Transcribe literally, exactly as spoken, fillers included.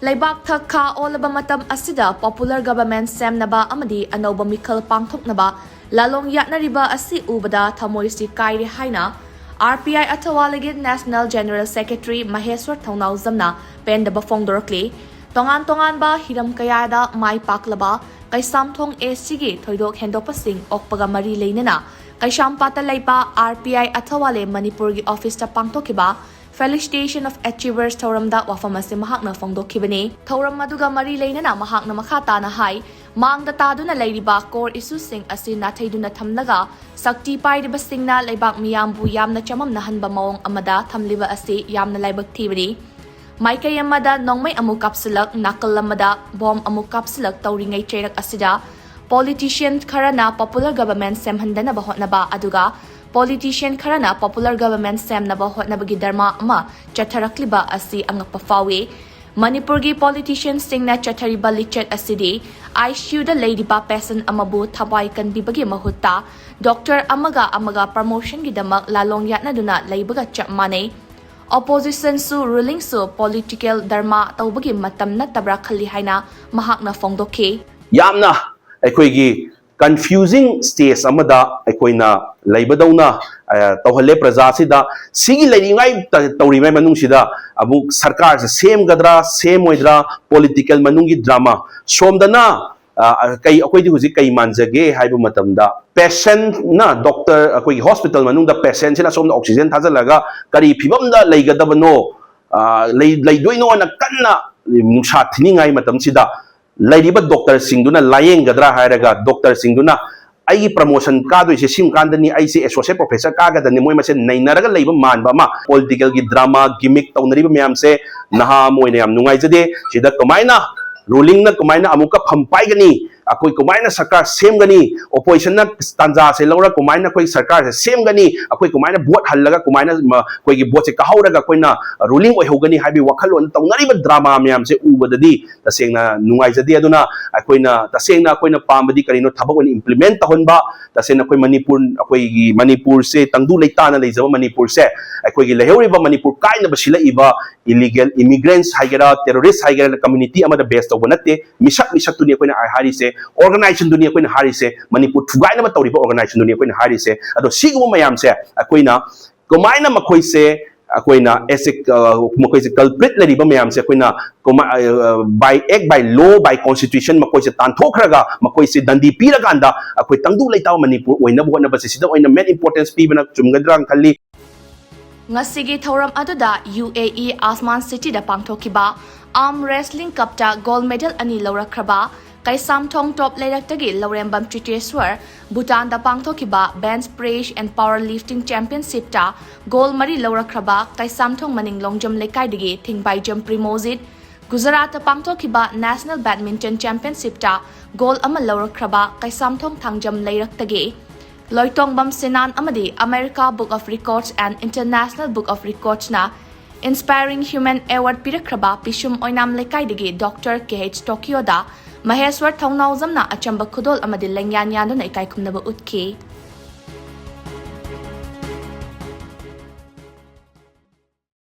ꯂꯩꯕꯥꯛ ꯊꯛ ꯈꯥ ꯑꯣꯜꯂꯕ ꯃꯇꯝ ꯑꯁꯤꯗ popular government ꯁꯦꯝꯅꯕ ꯑꯃꯗꯤ ꯑꯅꯧꯕ ꯃꯤꯈꯜ ꯄꯥꯡꯊꯣꯛꯅꯕ ꯂꯥꯂꯣꯡ ꯌꯥꯠꯅꯔꯤꯕ ꯑꯁꯤ ꯎꯕꯗ ꯊꯃꯣꯏꯁꯤ ꯀꯥꯏꯔꯦ ꯍꯥꯏꯅ R P I ꯑꯊꯋꯥꯂꯤꯒꯤ National General Secretary ꯃꯍꯦꯁ꯭ꯋꯔ ꯊꯧꯅꯥꯎꯖꯝꯅ ꯄꯦꯟꯗꯕ ꯐꯣꯡꯗꯣꯔꯛꯂꯤ꯫ ꯇꯣꯉꯥꯟ ꯇꯣꯉꯥꯟꯕ ꯍꯤꯔꯝ ꯀꯌꯥꯗ ꯃꯥꯏ ꯄꯥꯛꯂꯕ ꯀꯩꯁꯥꯝꯊꯣꯡ A Cꯒꯤ ꯊꯣꯏꯗꯣꯛ ꯍꯦꯟꯗꯣꯛꯄꯁꯤꯡ ꯑꯣꯛꯄꯒ ꯃꯔꯤ ꯂꯩꯅꯅ ꯀꯩꯁꯥꯝꯄꯥꯠꯇ ꯂꯩꯕ R P I ꯑꯊꯋꯥꯂꯦ ꯃꯅꯤꯄꯨꯔꯒꯤ officeꯇ ꯄꯥꯡꯊꯣꯛꯈꯤꯕ Felicitation of Achievers ꯊꯧꯔꯝꯗ ꯋꯥꯐꯝ ꯑꯁꯤ ꯃꯍꯥꯛꯅ ꯐꯣꯡꯗꯣꯛꯈꯤꯕꯅꯤ꯫ ꯊꯧꯔꯝ ꯑꯗꯨꯒ ꯃꯔꯤ ꯂꯩꯅꯅ ꯃꯍꯥꯛꯅ ꯃꯈꯥ ꯇꯥꯅ ꯍꯥꯏ, ꯃꯥꯡꯗ ꯇꯥꯗꯨꯅ ꯂꯩꯔꯤꯕ core issueꯁꯤꯡ ꯑꯁꯤ ꯅꯥꯊꯩꯗꯨꯅ ꯊꯝꯂꯒ ꯁꯛꯇꯤ ꯄꯥꯏꯔꯤꯕꯁꯤꯡꯅ ꯂꯩꯕꯥꯛ ꯃꯤꯌꯥꯝꯕꯨ ꯌꯥꯝꯅ ꯆꯃꯝꯅꯍꯟꯕ ꯃꯑꯣꯡ ꯑꯃꯗ ꯊꯝꯂꯤꯕ ꯑꯁꯤ ꯌꯥꯝꯅ ꯂꯥꯏꯕꯛ ꯊꯤꯕꯅꯤ꯫ ꯃꯥꯏꯀꯩ ꯑꯃꯗ ꯅꯣꯡꯃꯩ ꯑꯃꯨꯛ ꯀꯥꯞꯁꯤꯜꯂꯛ, ꯅꯥꯀꯜ ꯑꯃꯗ bomb ꯑꯃꯨꯛ ꯀꯥꯞꯁꯤꯜꯂꯛ ꯇꯧꯔꯤꯉꯩ ꯆꯩꯔꯛ ꯑꯁꯤꯗ politician ꯈꯔꯅ popular government ꯁꯦꯝꯍꯟꯗꯅꯕ ꯍꯣꯠꯅꯕ, ꯑꯗꯨꯒ politician ꯈꯔꯅ popular government ꯁꯦꯝꯅꯕ ꯍꯣꯠꯅꯕꯒꯤ ꯙꯔꯃ ꯑꯃ ꯆꯠꯊꯔꯛꯂꯤꯕ ꯑꯁꯤ ꯑꯉꯛꯄ ꯐꯥꯎꯏ꯫ ꯃꯅꯤꯄꯨꯔꯒꯤ politicianꯁꯤꯡꯅ ꯆꯠꯊꯔꯤꯕ ꯂꯤꯆꯠ ꯑꯁꯤꯗꯤ ICUꯗ ꯂꯩꯔꯤꯕ patient ꯑꯃꯕꯨ ꯊꯋꯥꯏ ꯀꯟꯕꯤꯕꯒꯤ ꯃꯍꯨꯠꯇ doctor ꯑꯃꯒ ꯑꯃꯒ promotionꯒꯤꯗꯃꯛ ꯂꯥꯂꯣꯡ ꯌꯥꯠꯅꯗꯨꯅ ꯂꯩꯕꯒ ꯆꯞ ꯃꯥꯟꯅꯩ꯫ Oppositionꯁꯨ rulingꯁꯨ political ꯙꯔꯃ ꯇꯧꯕꯒꯤ ꯃꯇꯝ ꯅꯠꯇꯕ꯭ꯔꯥ ꯈꯜꯂꯤ ꯍꯥꯏꯅ ꯃꯍꯥꯛꯅ ꯐꯣꯡꯗꯣꯛꯈꯤ꯫ ꯌꯥꯝꯅ ꯑꯩꯈꯣꯏꯒꯤ confusing stage ꯑꯃꯗ ꯑꯩꯈꯣꯏꯅ ꯂꯩꯕꯗꯧꯅ, ꯑ, ꯇꯧꯍꯜꯂꯦ ꯄ꯭ꯔꯖꯥꯁꯤꯗ꯫ ꯁꯤꯒꯤ ꯂꯩꯔꯤꯉꯩ ꯇ-, ꯇꯧꯔꯤꯉꯩ ꯃꯅꯨꯡꯁꯤꯗ ꯑꯃꯨꯛ ꯁꯔꯀꯥꯔꯁꯦ ꯁꯦꯝꯒꯗ꯭ꯔꯥ, ꯁꯦꯝꯃꯣꯏꯗ꯭ꯔꯥ, political ꯃꯅꯨꯡꯒꯤ drama꯫ ꯁꯣꯝꯗꯅ, ꯑ, ꯀꯩ, ꯑꯩꯈꯣꯏꯗꯤ ꯍꯧꯖꯤꯛ ꯀꯩ ꯃꯥꯟꯖꯒꯦ ꯍꯥꯏꯕ ꯃꯇꯝꯗ, patientꯅ doctor, ꯑꯩꯈꯣꯏꯒꯤ hospital ꯃꯅꯨꯡꯗ patientꯁꯤꯅ ꯁꯣꯝꯗ oxygen ꯊꯥꯖꯤꯜꯂꯒ ꯀꯔꯤ ꯐꯤꯕꯝꯗ ꯂꯩꯒꯗꯕꯅꯣ, ꯑ, ꯂꯩ-, ꯂꯩꯗꯣꯏꯅꯣꯅ ꯀꯟꯅ ꯅꯨꯡꯁꯥ ꯊꯤꯅꯤꯡꯉꯥꯏ ꯃꯇꯝꯁꯤꯗ, ꯂꯩꯔꯤꯕ doctorꯁꯤꯡꯗꯨꯅ ꯂꯥꯌꯦꯡꯒꯗ꯭ꯔꯥ ꯍꯥꯏꯔꯒ doctorꯁꯤꯡꯗꯨꯅ ꯑꯩꯒꯤ promotion ꯀꯥꯗꯣꯏꯁꯦ ꯁꯤꯝ ꯀꯥꯟꯗꯅꯤ, ꯑꯩꯁꯦ associate professor ꯀꯥꯒꯗꯅꯤ, ꯃꯣꯏ ꯃꯁꯦꯟ ꯅꯩꯅꯔꯒ ꯂꯩꯕ ꯃꯥꯟꯕ ꯑꯃ, politicalꯒꯤ drama, gimmick ꯇꯧꯅꯔꯤꯕ ꯃꯌꯥꯝꯁꯦ ꯅꯍꯥ ꯑꯃ ꯑꯣꯏꯅ ꯌꯥꯝ ꯅꯨꯡꯉꯥꯏꯖꯗꯦ꯫ ꯁꯤꯗ ꯀꯃꯥꯏꯅ rulingꯅ ꯀꯃꯥꯏꯅ ꯑꯃꯨꯛꯀ ꯐꯝ ꯄꯥꯏꯒꯅꯤ, ꯑꯩꯈꯣꯏ ꯀꯃꯥꯏꯅ ꯁꯔꯀꯥꯔ ꯁꯦꯝꯒꯅꯤ, ꯑꯣꯄꯣꯖꯤꯁꯟꯅ ꯇꯥꯟꯖꯥꯁꯦ ꯂꯧꯔꯒ ꯀꯃꯥꯏꯅ ꯑꯩꯈꯣꯏ ꯁꯔꯀꯥꯔꯁꯦ ꯁꯦꯝꯒꯅꯤ, ꯑꯩꯈꯣꯏ ꯀꯃꯥꯏꯅ ꯚꯣꯠ ꯍꯜꯂꯒ ꯀꯃꯥꯏꯅ ꯃ-, ꯑꯩꯈꯣꯏꯒꯤ ꯚꯣꯠꯁꯦ ꯀꯥꯍꯧꯔꯒ ꯑꯩꯈꯣꯏꯅ ꯔꯨꯂꯤꯡ ꯑꯣꯏꯍꯧꯒꯅꯤ ꯍꯥꯏꯕꯒꯤ ꯋꯥꯈꯜꯂꯣꯟ ꯇꯧꯅꯔꯤꯕ ꯗ꯭ꯔꯃꯥ ꯃꯌꯥꯝꯁꯦ ꯎꯕꯗꯗꯤ ꯇꯁꯦꯡꯅ ꯅꯨꯡꯉꯥꯏꯖꯗꯦ꯫ ꯑꯗꯨꯅ ꯑꯩꯈꯣꯏꯅ ꯇꯁꯦꯡꯅ ꯑꯩꯈꯣꯏꯅ ꯄꯥꯝꯕꯗꯤ ꯀꯔꯤꯅꯣ? ꯊꯕꯛ ꯑꯣꯏꯅ ꯏꯝꯄ꯭ꯂꯤꯃꯦꯟ ꯇꯧꯍꯟꯕ꯫ ꯇꯁꯦꯡꯅ ꯑꯩꯈꯣꯏ ꯃꯅꯤꯄꯨꯔ, ꯑꯩꯈꯣꯏꯒꯤ ꯃꯅꯤꯄꯨꯔꯁꯦ, ꯇꯪꯗꯨ ꯂꯩꯇꯥꯅ ꯂꯩꯖꯕ ꯃꯅꯤꯄꯨꯔꯁꯦ, ꯑꯩꯈꯣꯏꯒꯤ ꯂꯩꯍꯧꯔꯤꯕ ꯃꯅꯤꯄꯨꯔ ꯀꯥꯏꯅꯕ ꯁꯤꯜꯂꯛꯏꯕ illegal immigrants ꯍꯥꯏꯒꯦꯔꯥ, terrorist ꯍꯥꯏꯒꯦꯔꯥ, community ꯑꯃꯗ base ꯇꯧꯕ ꯅꯠꯇꯦ꯫ ꯃꯤꯁꯛ ꯃꯤꯁꯛꯇꯨꯅꯤ ꯑꯩꯈꯣꯏꯅ ꯍꯥꯏꯔꯤꯁꯦ, organizationꯗꯨꯅꯤ ꯑꯩꯈꯣꯏꯅ ꯍꯥꯏꯔꯤꯁꯦ, ꯃꯅꯤꯄꯨꯔ ꯊꯨꯒꯥꯏꯅꯕ ꯇꯧꯔꯤꯕ organizationꯗꯨꯅꯤ ꯑꯩꯈꯣꯏꯅ ꯍꯥꯏꯔꯤꯁꯦ꯫ ꯑꯗꯣ ꯁꯤꯒꯨꯝꯕ ꯃꯌꯥꯝꯁꯦ ꯑꯩꯈꯣꯏꯅ ꯀꯃꯥꯏꯅ ꯃꯈꯣꯏꯁꯦ, ꯑꯩꯈꯣꯏꯅ as a, ꯑ, ꯃꯈꯣꯏꯁꯦ culprit ꯂꯩꯔꯤꯕ ꯃꯌꯥꯝꯁꯦ ꯑꯩꯈꯣꯏꯅ ꯀꯃꯥꯏ-, ꯑ, by act, by law, by constitution ꯃꯈꯣꯏꯁꯦ ꯇꯥꯟꯊꯣꯛꯈ꯭ꯔꯒ ꯃꯈꯣꯏꯁꯦ ꯗꯟꯗꯤ ꯄꯤꯔꯀꯥꯟꯗ ꯑꯩꯈꯣꯏ ꯇꯪꯗꯨ ꯂꯩꯇꯥꯕ ꯃꯅꯤꯄꯨꯔ ꯑꯣꯏꯅꯕ ꯍꯣꯠꯅꯕꯁꯦ, ꯁꯤꯗ ꯑꯣꯏꯅ main importance ꯄꯤꯕꯅ ꯆꯨꯝꯒꯗ꯭ꯔꯥꯅ ꯈꯜꯂꯤ꯫ ꯉꯁꯤꯒꯤ ꯊꯧꯔꯝ ꯑꯗꯨꯗ ꯌꯨ ꯑꯦ ꯏ ꯑꯥꯁꯃꯥꯟ ꯁꯤꯇꯤꯗ ꯄꯥꯡꯊꯣꯛꯈꯤꯕ ꯑꯥꯔꯝ ꯔꯦꯁꯂꯤꯡ ꯀꯞꯇ ꯒꯣꯜ ꯃꯦꯗꯜ ꯑꯅꯤ ꯂꯧꯔꯛꯈ꯭ꯔꯕ ꯀꯩꯁꯥꯝꯊꯣꯡ ꯇꯣꯞ ꯂꯩꯔꯛꯇꯒꯤ ꯂꯧꯔꯦꯝꯕꯝ ꯇ꯭ꯔꯤꯇꯦꯁ꯭ꯋꯔ, ꯚꯨꯇꯥꯟꯗ ꯄꯥꯡꯊꯣꯛꯈꯤꯕ bench press and power lifting championshipꯇ ꯒꯣꯜ ꯃꯔꯤ ꯂꯧꯔꯛꯈ꯭ꯔꯕ ꯀꯩꯁꯥꯝꯊꯣꯡ ꯃꯅꯤꯡ ꯂꯣꯡꯖꯝ ꯂꯩꯀꯥꯏꯗꯒꯤ ꯊꯤꯡꯕꯥꯏꯖꯝ ꯄ꯭ꯔꯤꯃꯣꯖꯤꯠ, ꯒꯨꯖꯔꯥꯠꯇ ꯄꯥꯡꯊꯣꯛꯈꯤꯕ National Badminton Championshipꯇ ꯒꯣꯜ ꯑꯃ ꯂꯧꯔꯛꯈ꯭ꯔꯕ ꯀꯩꯁꯥꯝꯊꯣꯡ ꯊꯥꯡꯖꯝ ꯂꯩꯔꯛꯇꯒꯤ ꯂꯣꯏꯇꯣꯡꯕꯝ ꯁꯤꯅꯥꯟ ꯑꯃꯗꯤ America Book of Records and International Book of Recordsꯅ Inspiring Human Award ꯄꯤꯔꯛꯈ꯭ꯔꯕ ꯄꯤꯁꯨꯝ ꯑꯣꯏꯅꯥꯝ ꯂꯩꯀꯥꯏꯗꯒꯤ ꯗꯣꯛꯇꯔ ꯀꯦ ꯑꯩꯆ ꯇꯣꯀꯤꯌꯣꯗ ꯃꯍꯦꯁ꯭ꯋꯔ ꯊꯧꯅꯥꯎꯖꯝꯅ ꯑꯆꯝꯕ ꯈꯨꯗꯣꯜ ꯑꯃꯗꯤ ꯂꯦꯡꯌꯥꯟ ꯌꯥꯟꯗꯨꯅ ꯏꯀꯥꯏ ꯈꯨꯝꯅꯕ ꯎꯠꯈꯤ꯫